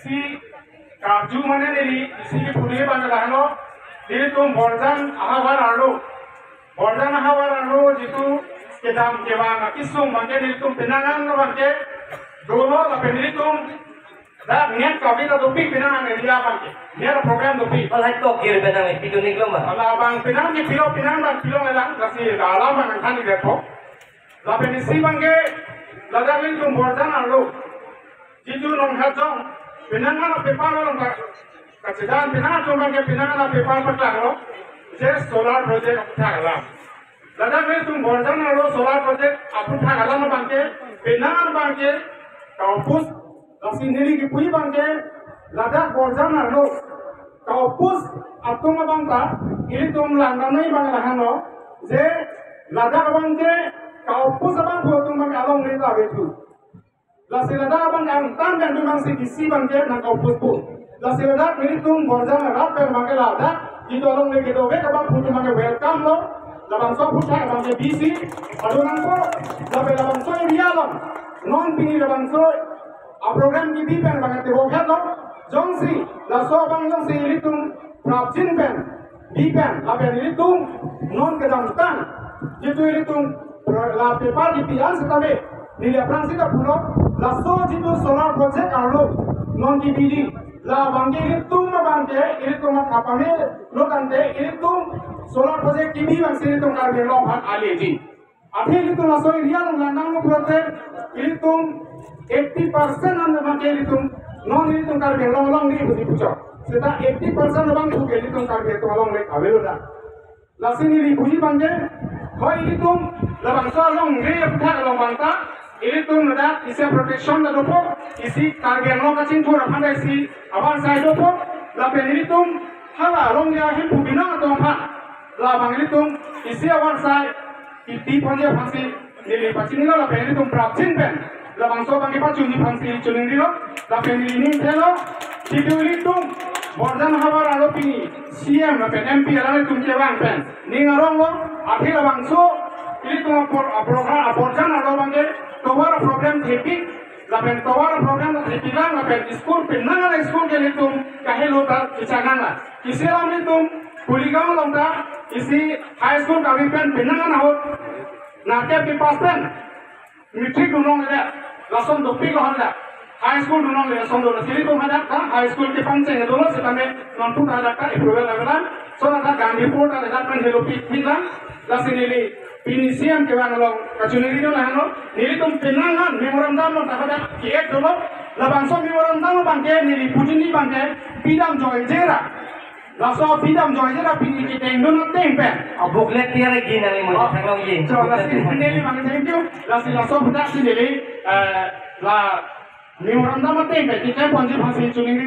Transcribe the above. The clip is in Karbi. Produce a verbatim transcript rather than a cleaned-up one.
Si karju mane neli isi pudun abang lahelo, nelitum Borjan ahavar arlo, Borjan ahavar arlo jitu kedam kevang akesung abangke nelitum penang an abangke dolo lapen nelitum dak net kave ta dopik penang an area abangke. Net program dopik. Malai tok gir penang ipi tunik lo ma. Ala abang penang kepilo penang abang pilo elang lasi alam abang nangthan-ik detpo. Lapen isi abangke ladak nelitum Borjan arlo jitu nonghajong penang an a-paper along ka-, kachedan penang atum abangke penang an a-paper paklanglo je solar project aphuthak alam. Ladak nelitum Borjan arlo solar project aphuthak alam abangke penang an abangke ka-oppose. Lasi neli kipuji abangke ladak Borjan arlo ka-oppose atum abang ta ilitum langdamnei abang lahenlo je ladak abangke ka-oppose abangphu atum abangke alongle ta avethu. Lasi ladak abang angtan pen atum abangsi isi abangke nang ka-oppose pu. Lasi ladak nelitum Borjan arat pen abangke ladak jitu alongle kedovek abangphu atum abangke welcome lo. Labangso aphuthak abangke bisi adu nangpo. Lapen labangso area along non pini labangso a-program kebi pen abangke tebok het lo. Jongsi laso abang jongsi ilitum prapjin pen bi pen lapen ilitum non kedamtang jitu ilitum la paper kepi an setame neli aphrang sita pulo, laso jitu solar project arlo non kebiji la abangke ilitum abangke ilitum akapame lo tangte ilitum solar project kebi abangsi ilitum Karbi Anglong aphan aleji. Athe ilitum laso area along langdamlo pulote ilitum eighty percent an abangke ilitum non ilitum Karbi Anglong alongle pusi puchot. Seta eighty percent abangphu ke ilitum Karbi atum alongle avelo dak. Lasi neli puji abangke, hoi ilitum labangso alongle aphuthak along abang ta ilitum ladak isi protection ta dopo, isi Karbi Anglong kachingthur aphan ta isi avarsai dopo, lapen ilitum hala alongle ahemphu binong atum aphan labang ilitum isi avarsai kepi ponji aphansi neli pachinilo lapen ilitum prapjin pen labangso abangke pachunji aphansi chiningrilo lapen neli ning thelo, jitu ilitum Borjan ahavar arlo pini C M lapen M P alanglitum kevang pen ning aronglo, athe labangso ilitum apor, apor, Borjan arlo abangke tovar program thepik lapen tovar program thepilang lapen school penang an school ke ilitum kahelo ta kechanang la. Isi alam ilitum Kuligaon along ta isi high school kave pen penang an ahut narkep kepass pen matric dunlongle, lason dopik lo hadak. High school dunlongle, lason dolo. Ilitum hadak ta high school kepangcheng dolo setame non puta hadak ta approval avelang. Lason hadak Gandhipur ta hadak pen helopik piklang. Lasi neli pini C M kevang along kachiningri dun lahenlo. Nelitum penang an memorandum along ta hadak ki-add dolo. Labangso memorandum abangke neli puji abangke pidam joinjera. Laso pidam joinjera pini kedeng dun ateng pen. A booklet tiar lagi nang imo Oh, thang long ye. So, lasi neli abang thank you. Lasi laso aphuthak si neli, eh, la memorandum ateng pen keklem ponji aphansi chiningrilo.